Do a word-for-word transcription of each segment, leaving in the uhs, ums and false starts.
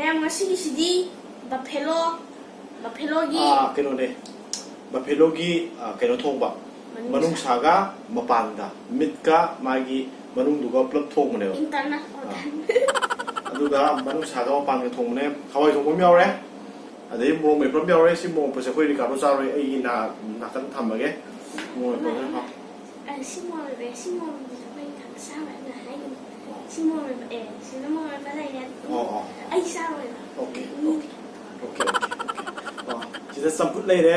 ꯃꯌꯥꯝ, ꯉꯁꯤꯒꯤꯁꯤꯗꯤ buffalo, buffaloꯒꯤ ꯑꯥ, ꯀꯩꯅꯣꯅꯦ, buffaloꯒꯤ, ꯑꯥ, ꯀꯩꯅꯣ ꯊꯣꯡꯕ, ꯃꯅꯨꯡꯁꯥ꯫ ꯃꯅꯨꯡꯁꯥꯒ ꯃꯄꯥꯟꯒ, ꯃꯤꯠꯀ ꯃꯥꯒꯤ ꯃꯅꯨꯡꯗꯨꯒ ꯄꯨꯂꯞ ꯊꯣꯡꯕꯅꯦꯕ꯫ Internal ꯑꯥ꯫ organ꯫ ꯑꯗꯨꯒ ꯃꯅꯨꯡꯁꯥꯒ ꯃꯄꯥꯟꯒ ꯊꯣꯡꯕꯅꯦ꯫ ꯍꯋꯥꯏ ꯊꯣꯡꯕ ꯑꯃ ꯌꯥꯎꯔꯦ, ꯑꯗꯩ ꯃꯣꯔꯣꯛ ꯃꯦꯠꯄ ꯑꯃ ꯌꯥꯎꯔꯦ꯫ ꯁꯤ ꯃꯣꯔꯣꯛ ꯃꯦꯠꯄꯁꯦ ꯑꯩꯈꯣꯏ ꯔꯤꯀꯥꯔꯗꯣ ꯆꯥꯔꯣꯏ, ꯑꯩꯒꯤ ꯅꯥ-, ꯅꯥꯀꯟꯗ ꯊꯝꯃꯒꯦ꯫ ꯃꯣꯔꯣꯛ ꯃꯦꯠꯄꯁꯦ ꯍꯥꯎ- ꯑ, ꯁꯤ ꯃꯣꯔꯣꯛ ꯃꯦꯠꯄ, ꯁꯤ ꯃꯣꯔꯣꯛ ꯃꯦꯠꯄꯁꯦ ꯑꯩꯈꯣꯏ ꯆꯥꯔꯣꯏꯅ ꯍꯥꯏꯒꯅꯤ꯫ ꯁꯤ ꯃꯣꯔꯣꯛ ꯃꯦꯠꯄ, ꯑꯦ, ꯁꯤꯗ ꯃꯣꯔꯣꯛ ꯃꯦꯠꯄ ꯂꯩꯔꯦ꯫ ꯑꯣ, ꯑꯣ꯫ ꯑꯩ ꯆꯥꯔꯣꯏꯕ꯫ ꯑꯣꯀꯦ, ꯃꯤ ꯑꯣꯀꯦ, ꯑꯣꯀꯦ, ꯑꯣꯀꯦ꯫ ꯑꯣ, ꯁꯤꯗ ꯆꯝꯐꯨꯠ ꯂꯩꯔꯦ꯫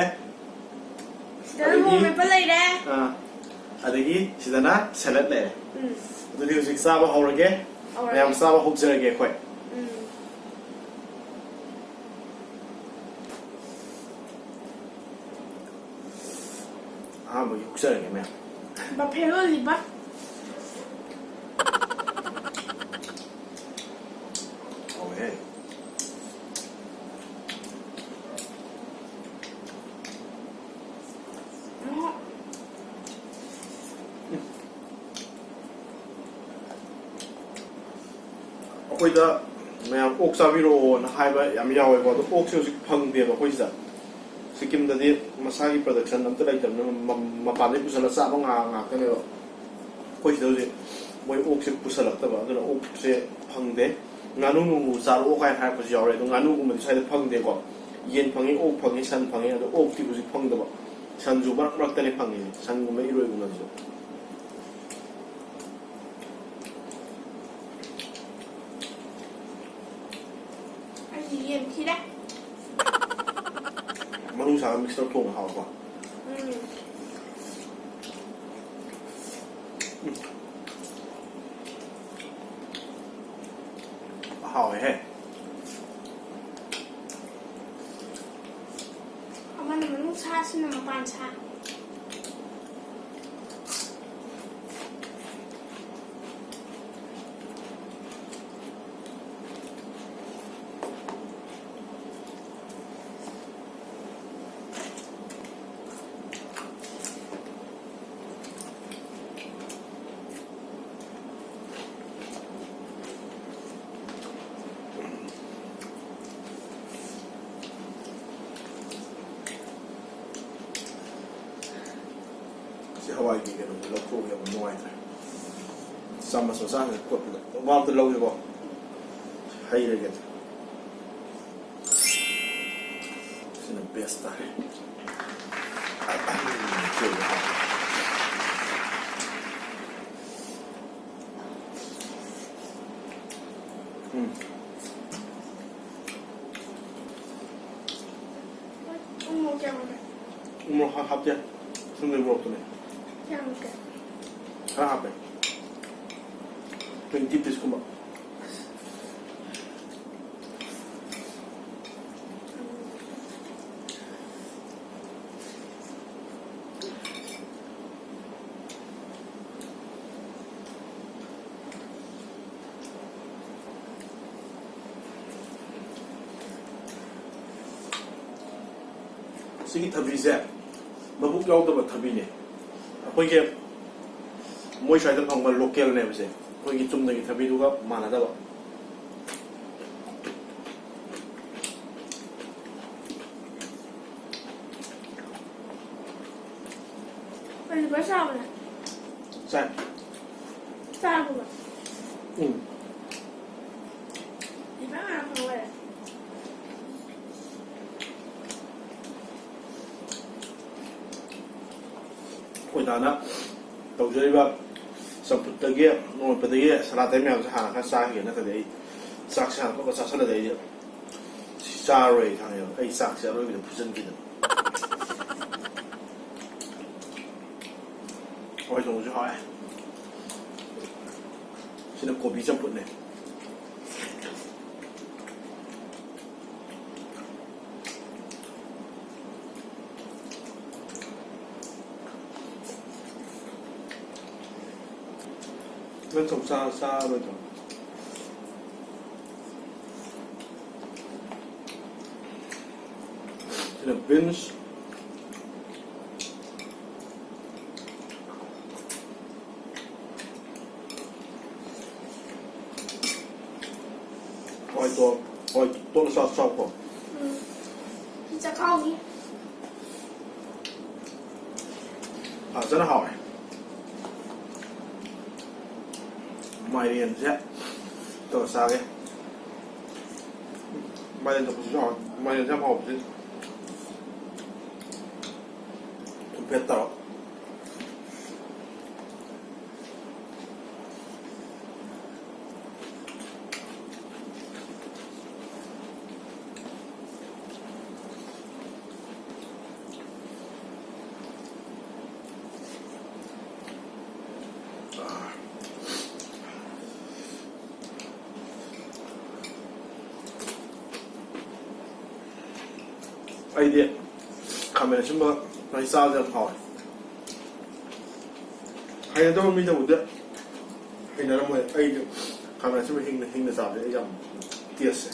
ꯁꯤꯗ ꯑꯗꯒꯤ ꯃꯣꯔꯣꯛ ꯃꯦꯠꯄ ꯂꯩꯔꯦ꯫ ꯑꯥ, ꯑꯗꯒꯤ ꯁꯤꯗꯅ ꯁꯦꯂꯠ ꯂꯩꯔꯦ꯫ ꯎꯝ꯫ ꯑꯗꯨꯗꯤ ꯍꯧꯖꯤꯛ ꯆꯥꯕ ꯍꯧꯔꯒꯦ꯫ ꯍꯧꯔꯒꯦ꯫ ꯃꯌꯥꯝ ꯆꯥꯕ ꯍꯧꯖꯔꯒꯦ ꯑꯩꯈꯣꯏ꯫ ꯎꯝ꯫ ꯑꯍꯥꯟꯕꯒꯤ ꯍꯨꯛꯆꯔꯒꯦ ꯃꯌꯥꯝ꯫ Buffalo liver꯫ ꯍꯥꯎꯋꯦꯍꯦ꯫ ꯎꯝ꯫ ꯑꯩꯈꯣꯏꯗ ꯃꯌꯥꯝ ꯑꯣꯛ ꯆꯥꯕꯤꯔꯛꯑꯣꯅ ꯍꯥꯏꯕ ꯌꯥꯝ ꯌꯥꯎꯋꯦꯀꯣ, ꯑꯗꯣ ꯑꯣꯛꯁꯦ ꯍꯧꯖꯤꯛ ꯐꯪꯗꯦꯕ ꯑꯩꯈꯣꯏ ꯁꯤꯗ꯫ ꯁꯤꯛꯀꯤꯝꯗꯗꯤ ꯃꯁꯥꯒꯤ production ꯑꯝꯇ ꯂꯩꯇꯕꯅꯤꯅ ꯃ-, ꯃꯄꯥꯟꯗꯩ ꯄꯨꯁꯜꯂ ꯆꯥꯕ ꯉꯥ-, ꯉꯥꯛꯇꯅꯦꯕ꯫ ꯑꯩꯈꯣꯏ ꯁꯤꯗ ꯍꯧꯖꯤꯛ ꯃꯣꯏ ꯑꯣꯛꯁꯦ ꯄꯨꯁꯜꯂꯛꯇꯕ, ꯑꯗꯨꯅ ꯑꯣꯛꯁꯦ ꯐꯪꯗꯦ꯫ ꯉꯥꯅꯨ ꯅꯨꯡꯕꯨ ꯆꯥꯔꯛꯑꯣ ꯀꯥꯏꯅ ꯍꯥꯏꯔꯛꯄꯁꯨ ꯌꯥꯎꯔꯦ, ꯑꯗꯣ ꯉꯥꯅꯨꯒꯨꯝꯕꯗꯤ ꯁ꯭ꯋꯥꯏꯗ ꯐꯪꯗꯦꯀꯣ꯫ ꯌꯦꯟ ꯐꯪꯉꯤ, ꯑꯣꯛ ꯐꯪꯉꯤ, ꯁꯟ ꯐꯪꯉꯤ, ꯑꯗꯣ ꯑꯣꯛꯇꯤ ꯍꯧꯖꯤꯛ ꯐꯪꯗꯕ꯫ ꯁꯟꯁꯨ ꯃꯔꯛ ꯃꯔꯛꯇꯅꯤ ꯐꯪꯉꯤꯁꯦ, ꯁꯟꯒꯨꯝꯕ ꯏꯔꯣꯏꯒꯨꯝꯕꯁꯨ꯫ ꯑꯩꯗꯤ ꯌꯦꯟ ꯊꯤꯔꯦ꯫ ꯃꯅꯨꯡꯁꯥꯒ mix ꯇꯧꯔ ꯊꯣꯡꯕ ꯍꯥꯎꯕ꯭ꯔꯣ? ꯎꯝ꯫ ꯍꯥꯎꯋꯦꯍꯦ꯫ ꯑꯃꯅ ꯃꯅꯨꯡ ꯁꯥ, ꯁꯤꯅ ꯃꯄꯥꯟ ꯁꯥ꯫ ꯍꯋꯥꯏꯒꯤ ꯀꯩꯅꯣꯗꯣ ꯂꯧꯊꯣꯛꯑꯒ ꯌꯥꯝ ꯅꯨꯡꯉꯥꯏꯇ꯭ꯔꯦ꯫ ꯆꯥꯃꯁ ꯃꯆꯥ ꯑꯃ ꯈꯣꯠꯄꯗ ꯋꯥ ꯑꯝꯇ ꯂꯧꯒꯦꯀꯣ꯫ ꯍꯩꯔꯒꯦ꯫ ꯁꯤꯅ ꯕꯦꯁ ꯇꯥꯔꯦ꯫ ꯎꯝ꯫ ꯎꯃꯣꯔꯣꯛ ꯀꯌꯥꯝ ꯍꯥꯞꯀꯦ? ꯎꯃꯣꯔꯣꯛ ꯍꯥ-, ꯍꯥꯞꯇꯦ꯫ ꯁꯨꯝ ꯂꯩꯕ ꯃꯣꯔꯣꯛꯇꯨꯅꯦ꯫ ꯀꯌꯥꯝ ꯍꯥꯞꯀꯦ? ꯈꯔ ꯍꯥꯞꯄꯦ꯫ Twenty piece ꯀꯨꯝꯕ꯫ ꯁꯤꯒꯤ ꯊꯕꯤꯁꯦ ꯃꯕꯨꯛ ꯌꯥꯎꯗꯕ ꯊꯕꯤꯅꯦ꯫ ꯑꯩꯈꯣꯏꯒꯤ ꯃꯣꯏ ꯁ꯭ꯋꯥꯏꯗ ꯐꯪꯕ ꯂꯣꯀꯦꯜꯅꯦꯕꯁꯦ꯫ ꯑꯩꯈꯣꯏꯒꯤ ꯆꯨꯝꯅꯒꯤ ꯊꯕꯤꯗꯨꯒ ꯃꯥꯟꯅꯗꯕ꯫ ꯀꯔꯤꯕ ꯆꯥꯕꯅꯦ? ꯆꯥꯏ꯫ ꯆꯥꯕ꯭ꯔꯣ? ꯎꯝ꯫ ꯏꯕꯥ ꯉꯥ ꯐꯪꯉꯦ꯫ ꯑꯩꯈꯣꯏ ꯗꯥꯅ ꯇꯧꯖꯔꯤꯕ ꯆꯝꯐꯨꯠꯇꯒꯤ, ꯏꯔꯣꯟꯕꯗꯒꯤ ꯁꯂꯥꯠꯇꯒꯤ ꯃꯌꯥꯝꯁꯦ ꯍꯥꯟꯅ ꯈꯔ ꯆꯥꯈꯤꯒꯦ, ꯅꯠꯇ꯭ꯔꯗꯤ ꯑꯩ ꯆꯥꯛꯁꯦ ꯍꯥꯟꯅ ꯐꯠ ꯆꯥꯁꯤꯜꯂꯗꯤ ꯑꯩꯗꯤ ꯁꯤ ꯆꯥꯔꯔꯣꯏ ꯈꯪꯉꯦꯕ꯫ ꯑꯩ ꯆꯥꯛꯁꯦ ꯑꯔꯣꯏꯕꯗ ꯐꯨꯖꯟꯈꯤꯗꯅ꯫ ꯍꯋꯥꯏ ꯊꯣꯡꯕꯁꯨ ꯍꯥꯎꯋꯦ꯫ ꯁꯤꯅ ꯀꯣꯕꯤ ꯆꯝꯐꯨꯠꯅꯦ꯫ ꯅꯪ ꯆꯧ ꯆꯥ-, ꯆꯥꯔꯣꯏꯗ꯭ꯔꯣ? ꯁꯤꯅ ꯕꯤꯟꯁ꯫ ꯍꯣꯏ, ꯇꯣ-, ꯍꯣꯏ, ꯇꯣꯠꯂ ꯆꯥ-, ꯆꯥꯎꯀꯣ꯫ ꯎꯝ꯫ ꯁꯤ ꯆꯈꯥꯎꯅꯤ꯫ ꯐꯖꯅ ꯍꯥꯎꯔꯦ꯫ ꯃꯥꯏꯔꯦꯟꯁꯦ ꯇꯧꯔ ꯆꯥꯒꯦ꯫ ꯃꯥꯏꯔꯦꯟ ꯊꯣꯡꯕꯁꯤꯁꯨ ꯍꯥꯎꯋꯦ꯫ ꯃꯥꯏꯔꯦꯟꯁꯦ ꯌꯥꯝ ꯍꯥꯎꯕꯁꯦ꯫ ꯊꯨꯝꯐꯦꯠ ꯇꯧꯔ꯫ ꯑꯩꯗꯤ ꯈꯥꯃꯦꯟ ꯑꯁꯤꯟꯕ ꯃꯍꯤ ꯆꯥꯕꯁꯦ ꯌꯥꯝ ꯍꯥꯎꯋꯦ꯫ ꯍꯩꯅꯗꯕ ꯃꯤꯅꯕꯨꯗꯤ ꯍꯩꯅꯔꯝꯃꯣꯏ꯫ ꯑꯩꯗꯤ ꯈꯥꯃꯦꯟ ꯑꯁꯤꯟꯕ ꯍꯤꯡꯅ, ꯍꯤꯡꯅ ꯆꯥꯕꯁꯦ ꯑꯩ ꯌꯥꯝ ꯇꯦꯁꯁꯦ꯫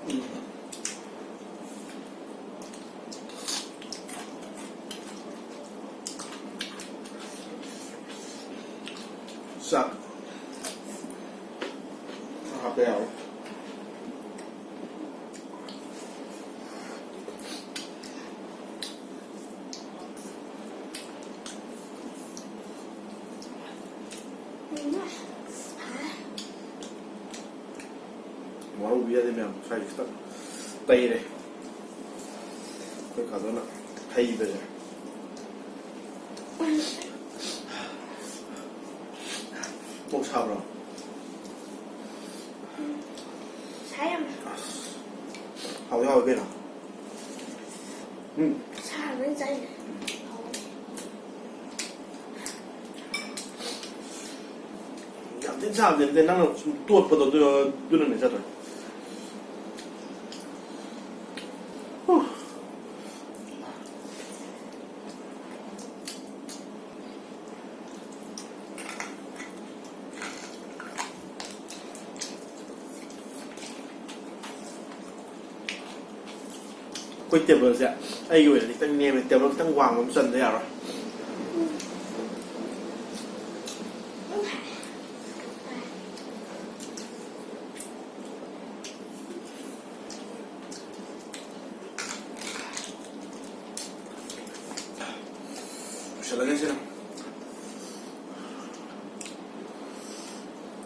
ꯎꯝ꯫ ꯆꯥꯛ ꯍꯥꯞꯄ ꯌꯥꯔꯣꯏ꯫ ꯋꯥꯔꯧꯕꯤ ꯌꯥꯗꯦ ꯃꯌꯥꯝ, ꯁ꯭ꯋꯥꯏꯁꯦ ꯈꯤꯇꯪ ꯇꯩꯔꯦ꯫ ꯑꯩꯈꯣꯏ ꯀꯥꯗꯣꯅ ꯍꯩꯕꯁꯦ꯫ ꯀꯣꯛ ꯁꯥꯕ꯭ꯔꯣ? ꯁꯥꯏ ꯌꯥꯝ꯫ ꯑꯁ, ꯍꯥꯎꯗꯤ ꯍꯥꯎꯋꯤ ꯀꯩꯅꯣ꯫ ꯎꯝ꯫ ꯁꯥꯕꯅ ꯆꯥꯏꯅꯦ꯫ ꯌꯥꯝ ꯊꯤꯅ ꯁꯥꯕꯗꯤ ꯅꯠꯇꯦ, ꯅꯪꯅ ꯁꯨꯝ ꯇꯣꯠꯄꯗꯣ ꯑꯗꯨ-, ꯑꯗꯨꯅꯅꯦ ꯆꯥꯗꯣꯏ꯫ ꯑꯩꯈꯣꯏ ꯇꯦꯕꯜꯁꯦ ꯑꯩꯒꯤ ꯑꯣꯏꯅꯗꯤ ꯈꯤꯇꯪ ꯅꯦꯝꯃꯦ, ꯇꯦꯕꯜ ꯈꯤꯇꯪ ꯋꯥꯡꯕ ꯑꯃ ꯆꯟꯗ ꯌꯥꯔꯣꯏ꯫ ꯆꯠꯂꯒꯦ ꯁꯤꯅ꯫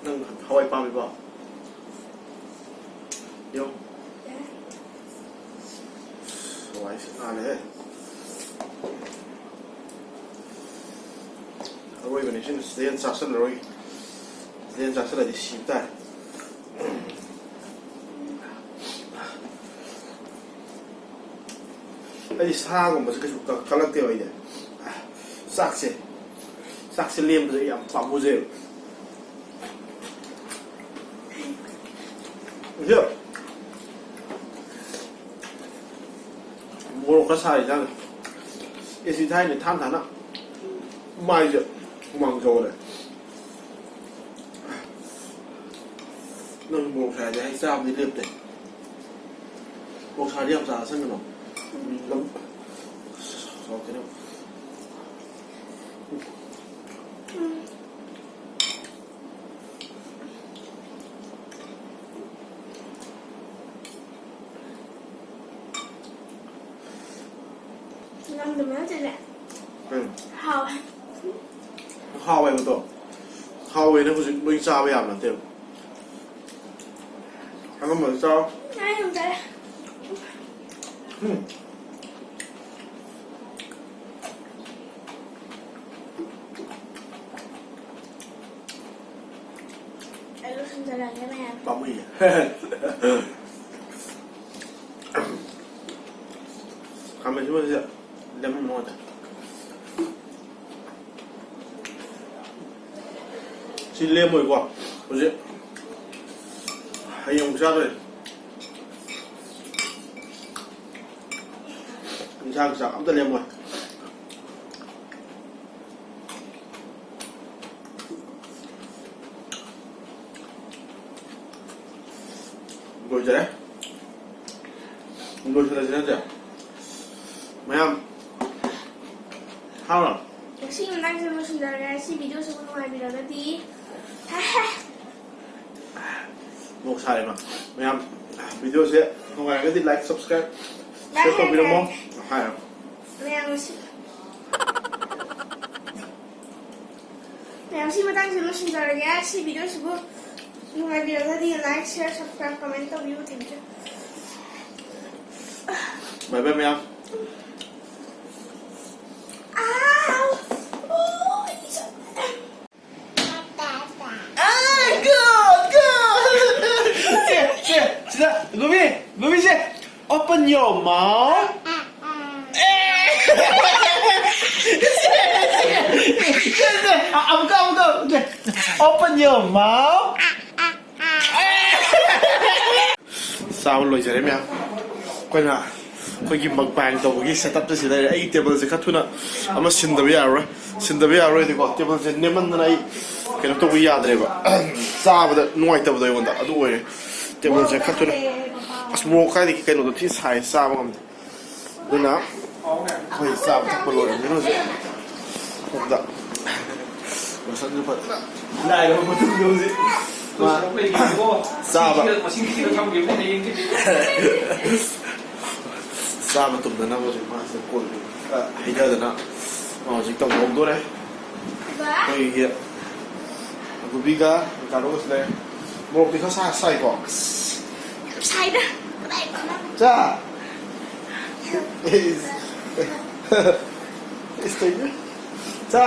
ꯅꯪ ꯍꯋꯥꯏ ꯄꯥꯝꯃꯤꯕꯣ? ꯌꯣ꯫ ꯍꯋꯥꯏꯁꯦ ꯉꯥꯜꯂꯦꯍꯦ꯫ ꯑꯔꯣꯏꯕꯅꯤ ꯁꯤꯅ, ꯁꯤꯗꯩ ꯍꯦꯟꯅ ꯆꯥꯁꯤꯜꯂꯔꯣꯏ꯫ ꯁꯤꯗꯩ ꯍꯦꯟꯅ ꯆꯥꯁꯤꯜꯂꯗꯤ ꯁꯤꯕ ꯇꯥꯔꯦ꯫ ꯑꯩꯗꯤ ꯁꯥꯒꯨꯝꯕꯁꯦ ꯀꯩꯁꯨ ꯀ-, ꯀꯜꯂꯛꯇꯦꯕ ꯑꯩꯗꯤ꯫ ꯆꯥꯛꯁꯦ, ꯆꯥꯛꯁꯦ ꯂꯦꯝꯕꯁꯦ ꯑꯩ ꯌꯥꯝ ꯄꯥꯝꯃꯨꯖꯩꯕ꯫ ꯑꯗꯣ ꯃꯣꯔꯣꯛ ꯈꯔ ꯁꯥꯔꯤ ꯆꯥꯅ꯫ ꯑꯦꯁꯤ ꯊꯥꯏꯅ ꯊꯥꯅ ꯊꯥꯅ ꯃꯥꯏꯁꯦ ꯍꯨꯃꯥꯡ ꯁꯧꯔꯦ꯫ ꯅꯪ ꯃꯣꯔꯣꯛ ꯁꯥꯏꯗꯤ ꯑꯩ ꯆꯥꯕꯗꯤ ꯂꯦꯞꯇꯦ꯫ ꯃꯣꯔꯣꯛ ꯁꯥꯗꯤ ꯌꯥꯝ ꯆꯥꯁꯟꯒꯅꯣ꯫ ꯂꯝ-, ꯁꯥꯎꯔꯛꯀꯅꯤ꯫ ꯉꯝꯗꯕ ꯅꯠꯇꯦꯅꯦ꯫ ꯎꯝ꯫ ꯍꯥꯎꯋꯦ꯫ ꯍꯥꯎꯋꯦꯕꯗꯣ꯫ ꯍꯥꯎꯋꯦꯅ ꯍꯧꯖꯤꯛ ꯂꯣꯏ ꯆꯥꯕ ꯌꯥꯕ ꯅꯠꯇꯦꯕ꯫ ꯑꯉꯝꯕꯗ ꯆꯥꯎ꯫ ꯑꯩ ꯉꯝꯗꯔꯦ꯫ ꯎꯝ꯫ ꯑꯩ ꯂꯣꯏꯁꯤꯟꯖꯔꯒꯦ ꯃꯌꯥꯝ꯫ ꯄꯥꯝꯃꯨꯏꯌꯦ꯫ ꯈꯥꯃꯦꯟ ꯑꯁꯤꯟꯕꯁꯦ ꯂꯦꯃꯟ ꯅꯨꯡꯉꯥꯏꯇꯦ꯫ ꯁꯤ ꯂꯦꯝꯃꯣꯏꯀꯣ꯫ ꯍꯧꯖꯤꯛ ꯍꯌꯦꯡ ꯑꯃꯨꯛ ꯆꯥꯗꯣꯏꯅꯦ꯫ ꯏꯟꯁꯥꯡ ꯆꯥꯛ ꯑꯝꯇ ꯂꯦꯝꯃꯣꯏ꯫ ꯂꯣꯏꯖꯔꯦ꯫ ꯂꯣꯏꯁꯤꯜꯂꯁꯤ ꯅꯠꯇ꯭ꯔꯦ꯫ ꯃꯌꯥꯝ ꯍꯥꯎꯅ꯫ ꯉꯁꯤ ꯃꯇꯥꯡꯁꯤꯗ ꯂꯣꯏꯁꯤꯟꯖꯔꯒꯦ꯫ ꯁꯤ video ꯁꯤꯕꯨ ꯅꯨꯡꯉꯥꯏꯕꯤꯔꯒꯗꯤ ꯃꯣꯛ ꯁꯥꯔꯦ ꯃꯥ꯫ ꯃꯌꯥꯝ video ꯁꯦ ꯅꯨꯡꯉꯥꯏꯔꯒꯗꯤ like, subscribe, share ꯇꯧꯕꯤꯔꯝꯃꯣ꯫ ꯍꯥꯏꯔꯣ꯫ ꯃꯌꯥꯝ ꯉꯁꯤ ꯃꯌꯥꯝ, ꯁꯤ ꯃꯇꯥꯡꯁꯤꯗ ꯂꯣꯏꯁꯤꯟꯖꯔꯒꯦ꯫ ꯁꯤ video ꯁꯤꯕꯨ ꯅꯨꯡꯉꯥꯏꯕꯤꯔꯒꯗꯤ like, share, subscribe, comment ꯇꯧꯕꯤꯌꯨ꯫ Thank you. ꯕꯥꯏ ꯕꯥꯏ ꯃꯌꯥꯝ꯫ ꯑꯥꯎ! ꯑꯣ, ꯑꯩꯒꯤ ꯁꯝ꯫ Ah, good, good. ꯁꯦ, ꯁꯦ, ꯁꯤꯗ, ꯒꯨꯕꯤ, ꯒꯨꯕꯤꯁꯦ, open your mouth. ꯑꯃꯨꯛꯀ, ꯑꯃꯨꯛꯀ, ꯑꯃꯨꯛꯀ. Open your mouth. ꯆꯥꯕ ꯂꯣꯏꯖꯔꯦ ꯃꯌꯥꯝ꯫ ꯑꯩꯈꯣꯏꯅ ꯑꯩꯈꯣꯏꯒꯤ mukbang ꯇꯧꯕꯒꯤ setup ꯁꯤ ꯂꯩꯔꯦ꯫ ꯑꯩꯒꯤ table ꯁꯦ ꯈꯔ ꯊꯨꯅ ꯑꯃ ꯁꯤꯟꯗꯕ ꯌꯥꯔꯔꯣꯏ꯫ ꯁꯤꯟꯗꯕ ꯌꯥꯔꯔꯣꯏꯗꯤꯀꯣ, table ꯁꯦ ꯅꯦꯝꯃꯟꯗꯅ ꯑꯩ ꯀꯩꯅꯣ ꯇꯧꯕ ꯌꯥꯗ꯭ꯔꯦꯕ꯫ ꯆꯥꯕꯗ ꯅꯨꯡꯉꯥꯏꯇꯕꯗꯣ ꯑꯩꯉꯣꯟꯗ ꯑꯗꯨ ꯑꯣꯏꯔꯦ꯫ Table ꯁꯦ ꯈꯔ ꯊꯨꯅ, ꯑꯁ, ꯃꯣꯔꯣꯛ ꯀꯥꯏꯗꯒꯤ ꯀꯩꯅꯣꯗꯣ ꯊꯤ ꯁꯥꯏ, ꯆꯥꯕ ꯉꯝꯗꯦ꯫ ꯑꯗꯨꯅ ꯑꯩꯈꯣꯏ ꯆꯥꯕ ꯊꯛꯄ ꯂꯣꯏꯔꯕꯅꯤꯅ ꯍꯧꯖꯤꯛ ꯁꯣꯝꯗ ꯃꯁꯛꯁꯨ ꯐꯖꯅ ꯅꯥꯏꯔꯕ ꯃꯇꯨꯡꯗ ꯍꯧꯖꯤꯛ ꯃꯥ ꯆꯥꯕ, ꯆꯥꯕ ꯇꯨꯝꯅꯅꯕ ꯍꯧꯖꯤꯛ ꯃꯥꯁꯤꯗ ꯀꯣꯜ ꯈꯔ ꯍꯩꯊꯗꯅ ꯃꯥ ꯍꯧꯖꯤꯛ ꯇꯧꯕ ꯍꯧꯗꯣꯔꯦ꯫ ꯑꯩꯈꯣꯏꯒꯤ ꯒꯨꯕꯤꯒ ꯀꯥꯔꯣꯒꯁꯨ ꯂꯩꯔꯦ꯫ ꯃꯣꯔꯣꯛꯇꯤ ꯈꯔ ꯁꯥ-, ꯁꯥꯏꯀꯣ? ꯌꯥꯝ ꯁꯥꯏꯗ꯫ ꯀꯗꯥꯏꯗꯅꯣ? ꯆꯥ! ꯏꯁ꯫ ꯏꯁ ꯇꯧꯏꯗꯨ꯫ ꯆꯥ!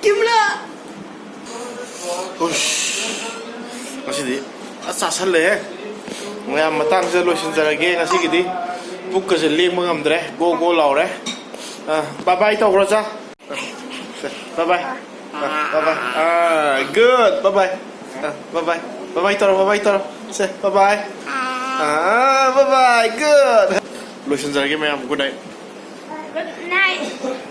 ꯀꯤꯝꯂ꯫ ꯎꯁ꯫ ꯉꯁꯤꯗꯤ ꯑꯁ ꯆꯥꯁꯜꯂꯦꯍꯦ꯫ ꯃꯌꯥꯝ, ꯃꯇꯥꯡꯁꯤꯗ ꯂꯣꯏꯁꯤꯟꯖꯔꯒꯦ ꯉꯁꯤꯒꯤꯗꯤ꯫ ꯄꯨꯛꯀꯁꯦ ꯂꯦꯡꯕ ꯉꯝꯗ꯭ꯔꯦ꯫ ꯒꯣ ꯒꯣ ꯂꯥꯎꯔꯦ꯫ ꯑ, bye bye ꯇꯧꯈ꯭ꯔꯣ, ꯆꯥ꯫ Bye bye. ꯑ, bye bye. ꯑ, good. Bye bye. ꯑ, bye bye. Bye bye ꯇꯧꯔꯣ, bye bye ꯇꯧꯔꯣ꯫ ꯁꯦ, bye bye. ꯑ, bye bye. Good. ꯂꯣꯏꯁꯤꯟꯖꯔꯒꯦ ꯃꯌꯥꯝ. Good night. Good night.